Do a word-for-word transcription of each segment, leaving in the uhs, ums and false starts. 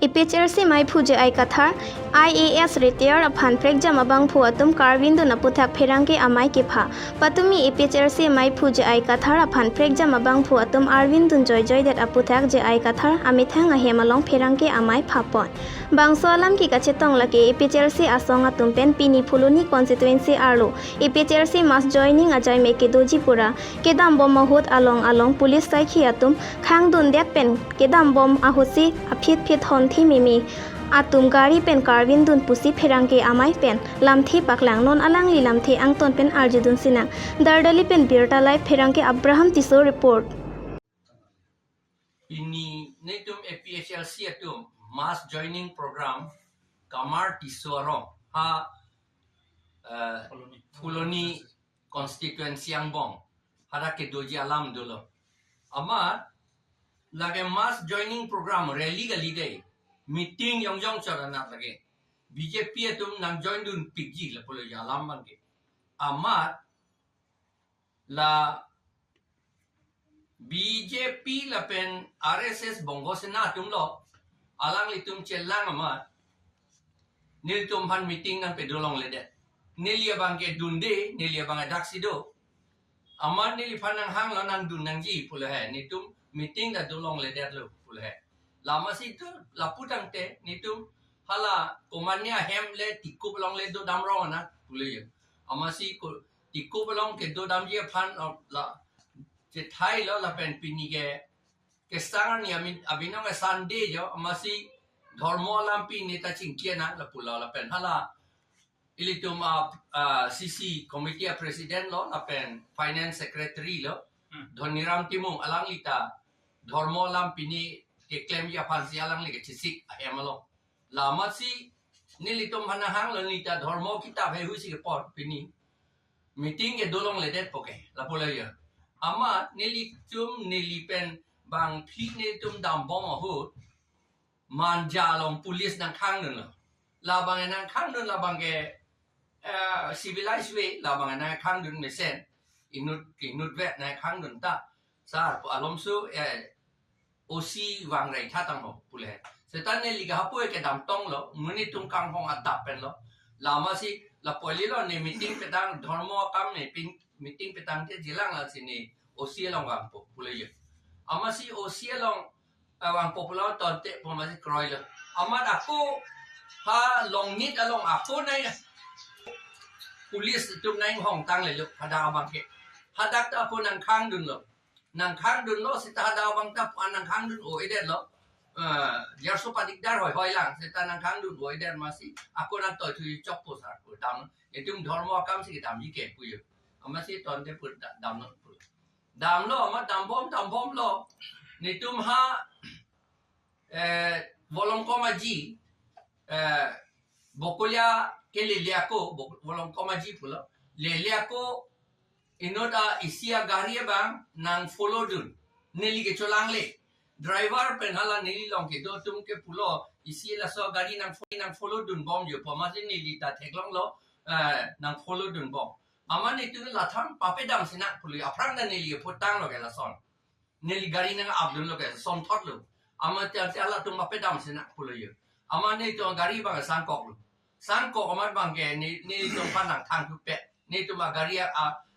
APHLC maiphu J I Kathar, I A S retired aphan prekjam abangphu atum karvindun aputhak pherangke amei kepha. Patumi APHLC maiphu J I Kathar aphan prekjam abangphu atum arvindun joijoidet aputhak J I Kathar amethang ahem along pherangke amei phapon. Bangso alam ke kachetong lake APHLC asong atum pen pini Phuloni constituency arlo APHLC mass joining ajaime kedoji pura kedambom ahut along along police saikhi atum khangdundet pen kedambom ahutsi aphitphit honthi mimi atum gari pen karvindun pusi pherangke amei pen lamthe paklang. Non alangli lamthe angton pen arjudun sinang. Dardali pen birta live pherangke Abraham Tisso report. Pini netum APHLC atum mass joining program Kamar Tisso arong ha uh, Phuloni constituency angbong hadak kedoji alam dolo. Amat lake mass joining program rally kali dei, meeting yongjong chot anat lake BJP atum nangjoindun pikji lapulo alam abangke. Amat la BJP lapen RSS Bongo Sena atumlo alanglitum chelang amat nelitum aphan meeting nangpedolongledet. Neli abangke dunde, neli abang adaksi do. Amat neliphan nanghanglo nangdun nangji pulo he. Netum meeting ta dolongledetlo pulo he. Lamasi tu lapu tangte netum hala komatne ahem le Tikup along le dodamrong anat pulo he. Amatsi ko Tikup along kedodamji aphan la chethailo lapen pini ke kesang arni amin abinong ke Sunday jo, amatsi dhormo alam pini ta chingki anat lapulo lapen hala ilitum a, a C C committee a president lo lapen finance secretary lo, hmm, Dhoniram Timung alangli ta dhormo alam pini keklemji aphansi alangli kechesik ahem along. Lamatsi nelitum aphan nanghanglo neli ta dhormo kitap heihui si kepon pini meeting kedolongle detpo ke lapulo he. Amat nelitum neli pen bangphli netum dambom ahut Manja along police nangkhangdunlo. Labang nangkhangdun labang ke eh, civilized way labang nangkhangdun mesen inut inut vet nangkhangdun ta. Sar pu alomso eh, O C vang rai tha tangho pule. Seta neli ke hapu kedam tonglo, muni tum kanghong adap penlo. Lamasi lapu lilo ne meeting petang dhormo akam ne pin meeting petang te jilang lasi ne O C along vangpo pule ye. Amatsi O C along eh, vangpo pulo tonte pu amatsi kroilo. Amat ako ha Longnit along ako nai police atum nai hong tanglelo hadak abang ke. Hadak ta ako nangkhangdunlo. Nangkhangdunlo seta hadak abang ta pu nangkhangdun o-edetlo. Eh, jarso padikdar hoihoi lang seta nangkhangdun o-edet amatsi ako nangtoi thuji chokpo sar pu dam. Netum dhormo akam si kedamji ke pu ye. Amatsi tonte pu da- damlo pu. Damlo amat dambom dambomlo. Netum ha eh, Volongkom Aji eh, Bokolia ke lele ako Bo- Volongkom Aji pulo. Lele ako inut a isi agari abang nangfollowdun. Neli kecholangle. Driver pen hala neli along kedo atum ke pulo isi laso agari nang nangfollowdun bom jo pu amatsi neli ta theklonglo eh, nangfollowdun bom. Amat netum latham papedam sinang pulo aphrang ta neli ke phutanglo ke lason. Neli gari nang-apdunlo ke sonthotlo. Amat tiang tiang latum papedam sinang pulo ye. Amat netum gari abang sangkoklo. Sangkok amat abang ke ne netum aphan nangthang thupet. Netum agari a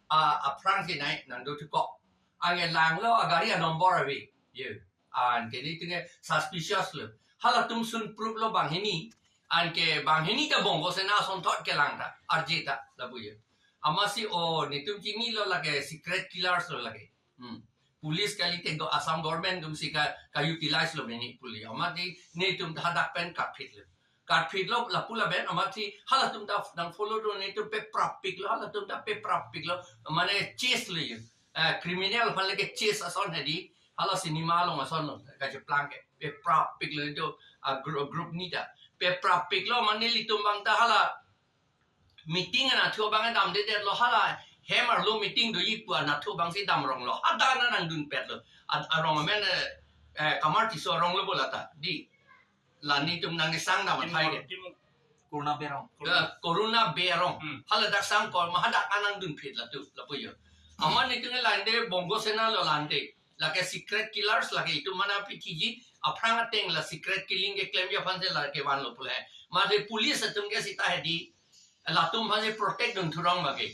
a aphrang si nai nangdo thukok. Anke langlo agari a number ave. Ye. Anke netum ke suspicious lo. Halatum sun proof lo banghini. Anke banghini ta Bongo Sena asonthot kelang ta. Arje ta lapu ye. Amatsi o netum chinilo lake secret killers lo lake. Hmm. Police kalite go Assam government atumsi ka ka utilize lo meni police. Amat netum hadak pen karphitlo. Karphitlo lapu lapen amatsi halatum ta nangfollowdun netum peprap piklo halatum ta peprap piklo. Mane chase lo ye. Eh, criminal aphan lake chase ason hedi. Hala cinema along asonlo. Kacheplang ke peprap piklo netum a group, group ni ta. Peprap piklo mane nelitum abang ta hala meeting anatthu abang damdedetlo hala hem arlo meeting doji pu anatthu abangsi damronglo. Hadak nang nangdunpetlo. Ad- arong amen eh, eh, Kamar Tisso aronglo bo lata. Di la netum nang isang dam athai ke. Tim Corona Bey arong. Eh, Corona Bey arong. Hmm. Hala dak sangkok ma hadak nang nangdunphet latu lapu ye. Amat netum lande Bongo Sena lo lande. Lake secret killers, lake itum mana pithiji aphrang ateng la secret killing keklemji aphan si lake vanlo pule. Mate police atum ke seta hedi, latum aphan si protect dun thurong bagi.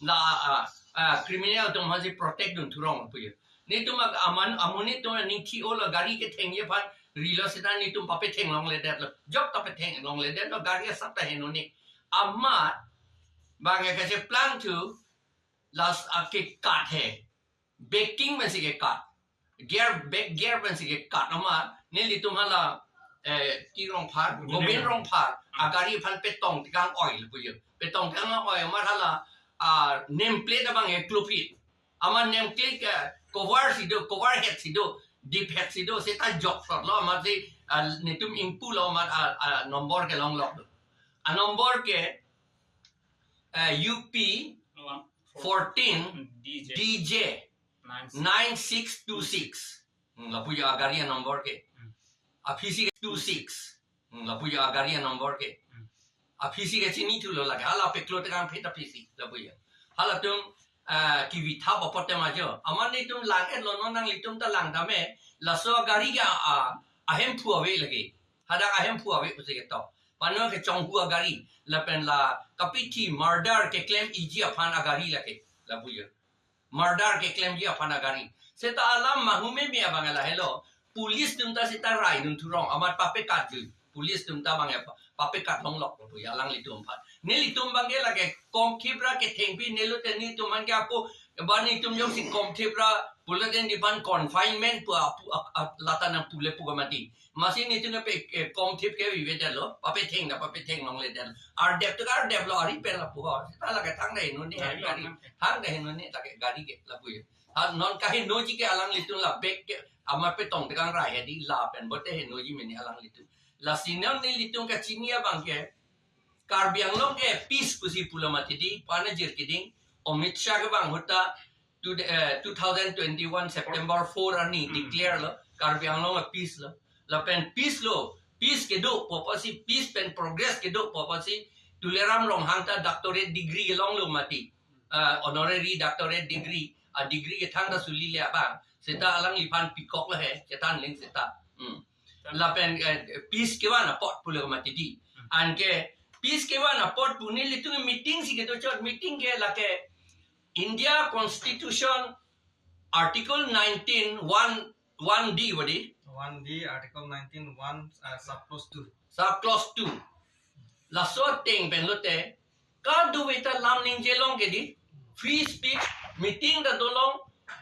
La, ah, ah, criminal atum aphan si protect dun thurong puyo. Netum ag-, aman, amonit atum aning thi-o la gari kethengji aphan rilo seta netum papetheng longledetlo. Jok ta petheng longledetlo, gari asap ta heno ne. Amat bang ya kacheplang thu, las ake kat he. Braking pensi kekat. Gear, back gear pensi kekat amat. Nelitum hala, eh, T Rongphar, Gobind Gobind Rongphar. Rongphar. Agari aphan petong tekang oi le puyo. Petong tekang oi amat hala, ah, name plate abang eklopit. Amat name plate ke cover si do, cover head si do, dip head si do, seta jok thot lo amat si, ah, netum ingpu lo amat, ah, ah, number ke longlok do. A number ke, eh, U P One fourteen D J. D J Nine six. Nine six two six. Hmm, lapuyo agari a number ke. Hmm. Aphisi ke two six. Hmm, lapuyo agari a number ke. Hmm. Aphisi ke chini thulo lake. Hala peklo tekang pheta aphisi lapuyo. Halatum, ah, kivithap apote majo. Amat netum lang-etlo, non nanglitum ta lang dame. Laso agari ke, ah, ahemphu ave lake. Hadak ahemphu ave pusi ketok. Pano kechonghu agari. Lapen la kapithi murder keklem-iji aphan agari lake. Lapuyo. Murder keklemji aphan agari. Seta alam mahumeme abang lahelo. Police atum ta seta rai dun thurong amat papekatji. Police atum ta bang ya pa-, papekat longlok puyo alanglitum aphan. Nelitum bang ke lake Komthip ra kethengpi nelo te netum aphan ke apo, ba netum jongsi Komthip ra pulote nephan confinement pu apu, ap-, ap-, lata nangpu le pu kamati. Masi netum ke pe, eh, Komthip ke vive detlo, papetheng na papetheng longle det. Ardep tu ardep lo, ari pen lapu ho. Seta lake thang dai no ne, Gari lo gari. Thang ke. Thang dai no ne, lake gari ke lapuyo. Ha, non kahenoji ke alanglitum la back ke, amat petong tekang rai hedi lapen bote henoji mene alanglitum. Lasi non nelitum kachini abang ke, Karbi Anglong ke peace pusi pulo mati di, pana jir keding, Amit Shah ke bang ahut ta, to the, eh, two thousand twenty-one September four arni Hmm. declare lo, Karbi Anglong a peace lo. Lapen peace lo, peace kedo pu apotsi, peace pen progress kedo pu apotsi, Tuliram Ronghang ta doctorate degree kelonglo mati. Ah, honorary doctorate degree, a degree kethang ta suli le abang. Seta alangliphan pikok lo he, chethan ling seta. Hmm. Lapen, eh, peace kevan apot pulo mati di. Hmm. Anke peace kevan apot pu nelitum meeting si kedo chot, meeting ke lake India Constitution Article nineteen one, one D bodi. One D, Article nineteen one, uh, subclause two. Subclause two. Laso ateng pen lote, kadokave ta lam ningje long ke di, free speech, meeting ta dolong,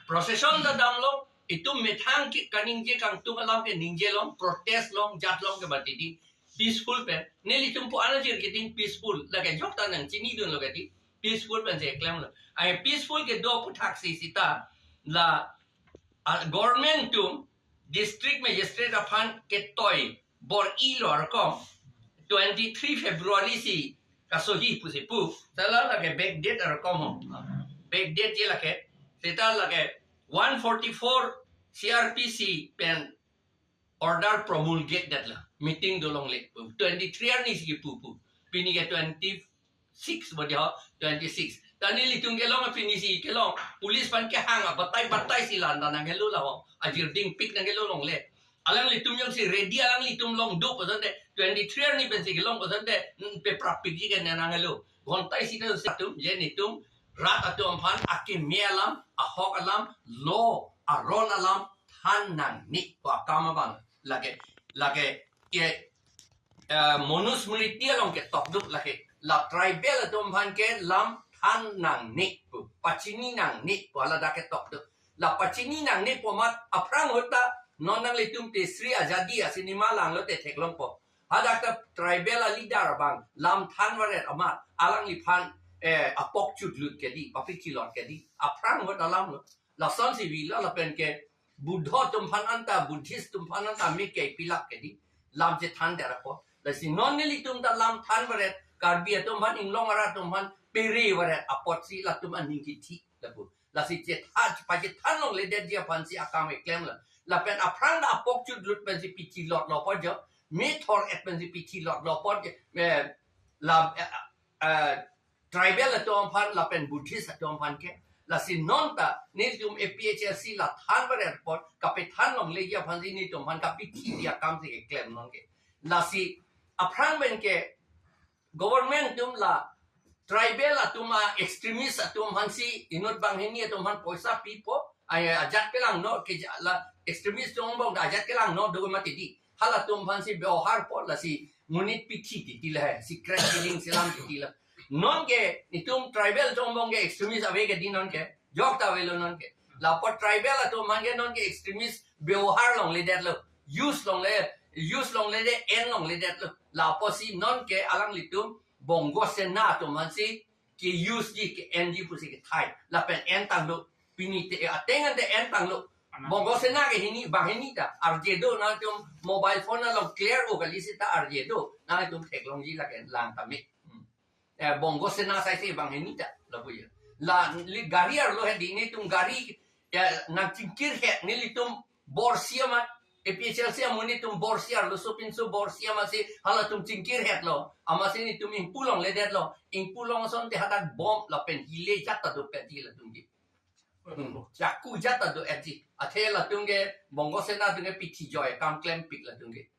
procession ta damlong, itum methang ke kaningje kangtung alam ke ningje long, protest long, jat long ke mati di, peaceful pen. Nelitum pu ana jir keding peaceful, lake jok ta nangchini dunlo ke di, peaceful pen si klemlo. Ai peaceful kedo aputhak si seta la, ah, government atum district magistrate aphan ketoi bor-ilo arkom twenty-three February si kasohi pusi pu. Seta lake backdate arkom ho. Backdate je lake. Seta lake one forty-four C R P C pen order promulgate detlo. Meeting dolongle. Twenty-three arni si pu pu. Pini ke twenty-six bodi ho, twenty-six. Ta nelitum kelong pini si kelong. Police aphan kehang a batai batai si landa nanghelo la ho. Ajir dingpik nanghelo longle. Alanglitum jongsi ready alanglitum long do kosonte, twenty-three arni pensi kelong kosonte, hmm, peprapikji ke nanghelo. Ghonta isi ta atum, je netum, rat atum aphan akeme alam, ahok alam, law, aron alam, than nangne pu akam abang. Lake, lake, ke, eh, Manusmriti along ketok do lake. La tribal atum aphan ke lam than nangne pu, pachini nangne pu hala dak ketok do. La pachini nangne pu amat aphrang ahut ta non nanglitum te Sri Azadi a cinema langlote theklongpo. Hadak ta tribal a leader abang lam than varet amat alangliphan, eh, apok chutlut ke di, papikilot ke di. Aphrang ahut alam lo. Lasonsi vilo lapen ke Buddho atum aphan anta, Buddhist atum aphan anta mi ke pilak ke di. Lam chethan det apot. Lasi non nelitum ta lam than varet, Karbi atum aphan, inglong arat atum aphan pere varet apotsi latum aning kithi lapu. Lasi chethan, pachethan longledetji aphansi akam keklem lo. Lapen aphrang ta apok chutlut pensi pichilotlo apot jo. Methor et pensi pichilotlo apot jo. Eh, la, eh, eh, tribal atum aphan lapen Buddhist atum aphan ke. Lasi non ta nelitum A P H L C la than baret apot, kapethan longle ji aphansi nelitum aphan kapithi akam si keklem non ke. Lasi aphrang pen ke government atum la tribal atum a extremist atum aphansi inut banghini atum aphan poisa pipo, ai ajat kelangno ke ja-, la extremist atum angbong ta ajat kelangno do mati di. Halatum aphansi byohar po, lasi monit pithi titi la he, secret killing si lam titi la. Non ke itum tribal atum angbong ke extremist ave ke di non ke, jok ta avelo non ke. Lapu tribal atum aphan ke non ke extremist byohar longledetlo, use longle, use longledet, en longledetlo. Lapusi non ke alanglitum Bongo Sena atum aphansi ke-use ji, ke-en ji pusi kethai. Lapen entanglo, pini te ateng ante entanglo. Bongo Sena ke hini, banghini ta arje do, nangtum mobile phone along clear o kali seta arje do, nangtum theklongji lake lang tame. Hmm. Eh, Bongo Sena asai si banghini ta, lapu ya. La li gari arlo he di, nelitum gari, ya, nangchingkirhet, nelitum borsi amat, A P H L C amonit atum borsi arlo, sopinso borsi amatsi halatum chingkirhetlo. Amatsi nelitum ingpu longledetlo. Ingpu long asonte hadak bomb lapen hile jat ta dopet ji latum ke. Hmm. Chaku jat ta do-et ji. Athe latum ke Bongo Sena atum ke pithi joi akam klempik latum ke.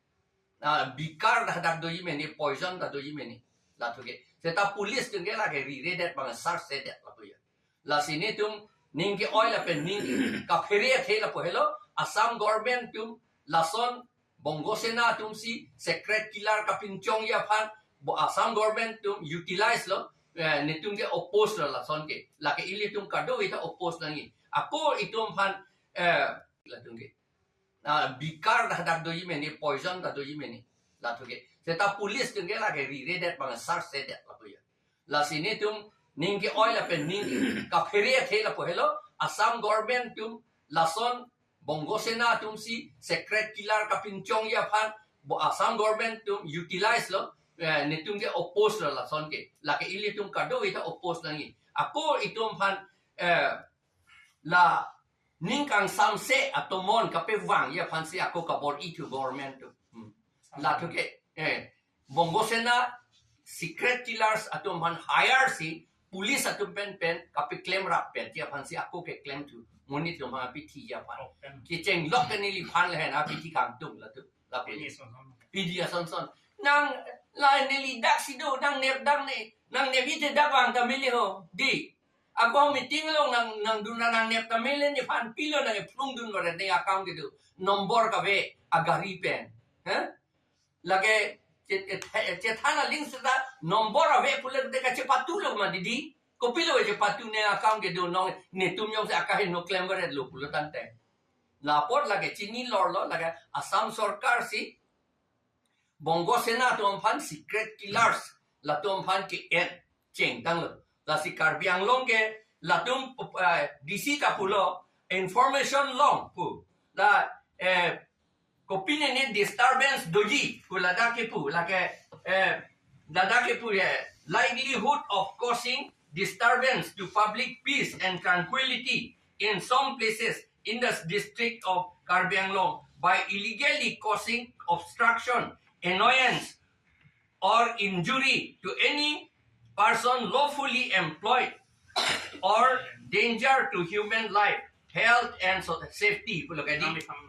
Na bikar ta hadak doji mene, poison ta doji mene. Latum ke. Seta police atum ke lake riredet bang search sedet lapu ya. Lasi nelitum ning ke-oi lapen ning kaphere athe lapu helo, Assam government atum lason Bongo Sena atumsi secret killer kapinchongji aphan, bo Assam government atum utilize lo, eh, nelitum ke oppose lo lason ke. Lake ilitum kadokave ta oppose nangji. Ako itum aphan, eh, latum ke. Na bikar ta hadak doji mene, poison ta doji mene. Latum ke. Seta police atum ke lake riredet bang search sedet lapu ya. Lasi nelitum ning ke-oi lapen ning kaphere athe lapu helo, Assam government atum lason Bongo Sena atumsi secret killer kapinchongji aphan, bo Assam government atum utilize lo, eh, nelitum ke oppose lo lason ke. Lake ilitum kadokave ta oppose nangji. Ako itum aphan, eh, la ning kangsamse atomon kapevangji aphansi ako kabor-ithu government atum. Hmm. Latum ke, eh, Bongo Sena secret killers atum aphan hire si police atum pen pen kapeklem rappetji aphansi ako keklemthu. Monit atum aphan pithi ji aphan. Oh, pen. Kecheng lok ke neliphan le hena pithi kangtung latum. Lapu. Pini ason son. Pini ason son. Nang la neli daksi do, nang nep dang ne, nang nep ite dak vang ta mele ho. Di. Ako meeting along nang, nangdun ra nangnep ta mele, nephan pilo nang ephlung dun lo re ne akam kedo. Nombor kave, agari pen. Ha? Lake chet-, chet-, chethan aling seta nombor ave pule te kachepatu lo ma didi. Kopilo chepatu ne akam kedo nong netum jongsi akaheno klem baret lo pulo tangte. Lapot lake chini lor lo lake Assam sorkar si Bongo Sena atum aphan secret killers latum aphan ke-en chengtanglo. Lasi Karbi Anglong ke latum, eh, D C ta pulo information long pu. La, eh, kopine ne disturbance doji pu ladak kepu, lake, eh, ladak kepu ye, likelihood of causing disturbance to public peace and tranquility in some places in the district of Karbi Anglong by illegally causing obstruction, annoyance, or injury to any person lawfully employed or danger to human life, health and so-, safety pulo ke di.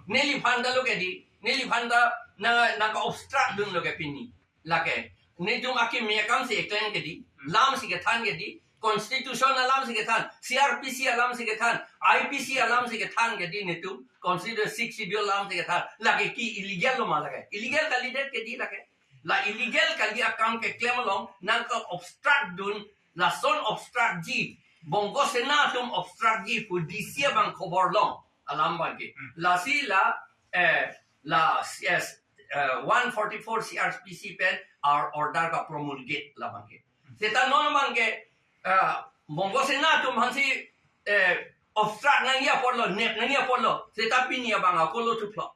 Neliphan ta lo ke di, neliphan ta nang, nang ka-obstruct dunlo ke pini. Lake netum akimi akam si eklem ke di, lam si kethan ke di, constitution alam si kethan, C R P C alam si kethan, I P C alam si kethan ke di netum, constitution sixth schedule alam si kethan. Lake ke illegal lo ma lake? Illegal kalidet ke di lake. La illegal kali akam keklem along nang ka-obstruct dun, lason obstruct ji, Bongo Sena atum obstruct ji pu D C abang khobor long alam abang ke. Hmm. Lasi la, eh, la, yes, eh, one forty-four C R P C pen our order ka-promulgate la abang ke. Seta non abang ke, eh, Bongo Sena atum aphansi, eh, obstruct nangji apotlo, nep nangji apotlo, seta pini abang ako lo thuplok.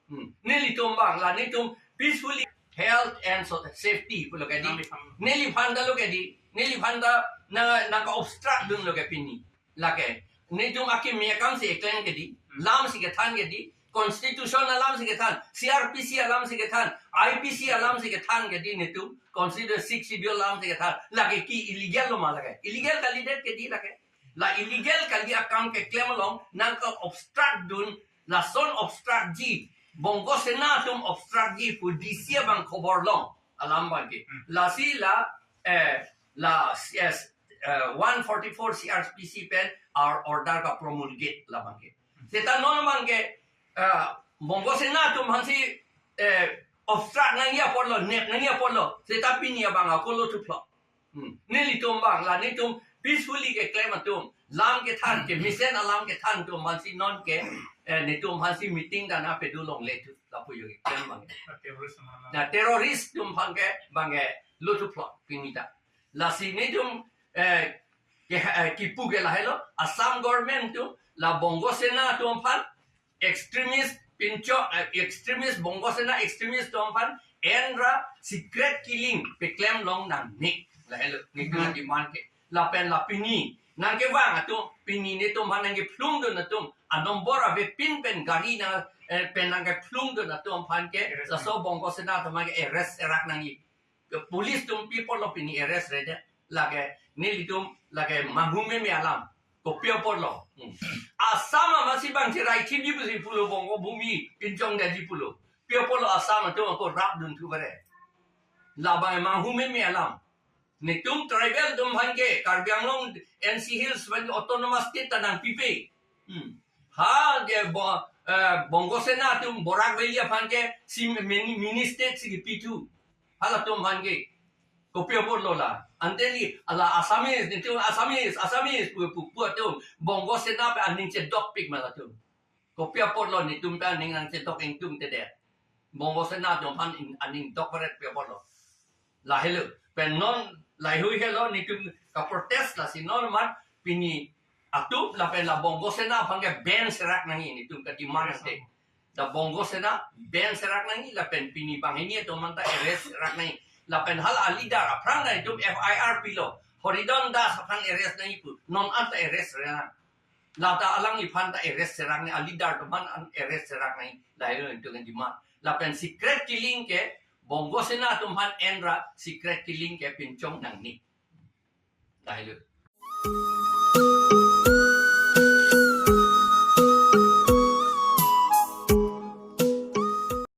Hmm. Nelitum abang la netum peacefully, health and so-, safety pulo ke di. Neliphan ta lo ke di, neliphan ta nang, nang ka-obstruct dunlo ke pini. Lake netum akimi akam si eklem ke di, lam si kethan ke di, constitution alam si kethan, C R P C alam si kethan, I P C alam si kethan ke di netum, constitution sixth schedule alam si kethan. Lake ke illegal lo ma lake? Illegal kalidet ke di lake. La illegal kali akam keklem along nangke-obstruct dun, lason obstruct ji, Bongo Sena atum obstruct ji pu D C abang khobor long alam abangke. Hmm. Lasi la, eh, la, yes, eh, one forty-four C R P C pen our order kapromulgate la abangke. Seta non abangke, eh, Bongo Sena atum aphansi, eh, obstruct nangji apotlo, nep nangji apotlo, seta pini abang ako lo thuplo. Hmm. Nelitum abang, la netum peacefully keklem atum, lam kethan, kemesen alam kethan atum aphansi nonke, eh, netum aphansi meeting dana pedu longle thu, lapu yo keklem abang. Terrorist mana? Na terrorist atum abangke, abangke lo thuplo pini ta. Lasi netum, eh, ke, eh, kipu ke lahelo, Assam government atum, la Bongo Sena atum aphan, extremist pinchong, eh, extremist Bongo Sena extremist atum aphan en ra secret killing peklem long nangne. Lahelo netum Hmm. demand ke. Lapen la pini nangkevang atum, pini netum aphan nangkephlung dun atum, a number avepin pen gari na, eh, pen nangkephlung dun atum aphan ke, Arrest laso Bongo Sena atum aphan ke arrest serak nangji. Ke police atum pi apotlo pini arrest rede. Lake nelitum lake manghu meme alam. Kopi apotlo. Hmm. Assam amatsi bang cherai thipji pusi pulo, Bongo Bhumi pinchong detji pulo. Pi apotlo Assam atum ako rap dun thu bare. Labang manghu meme alam. Netum tribal atum aphan ke, Karbi Anglong, N C Hills aphan ke autonomous state ta nangpipe. Hmm. Ha ke Bo-, eh, Bongo Sena atum Barak Valley aphan ke si mini, mini state si kipi thu. Halatum aphan ke. Kopi apotlo la. Ante neli, ala Assamese, netum Assamese, Assamese pu, pu, pu atum Bongo Sena pen aning chedokpik ma latum. Kopi apotlo netum pen aning nangchedok ingtungte det. Bongo Sena atum aphan in-, aning dok beret pi apotlo. Lahelo. Pen non lahei helo netum kaprotest, lasi non amat pini atum lapen la Bongo Sena aphan ke ban serak nangji, netum kademand ante. La Bongo Sena ban serak nangji, lapen pini banghini atum aphan ta arrest serak nangji. Lapen hala leader aphrang netum F I R pilo, Horidon Das aphan arrest nangji pu, non anta arrest serak nang. Lata alangli aphan ta arrest serak nangji, a leader atum aphan an arrest serak nangji. Lahelo netum kademand. Lapen secret killing ke, Bongo Sena atum aphan en ra secret killing ke pinchong nangne. Lahelo.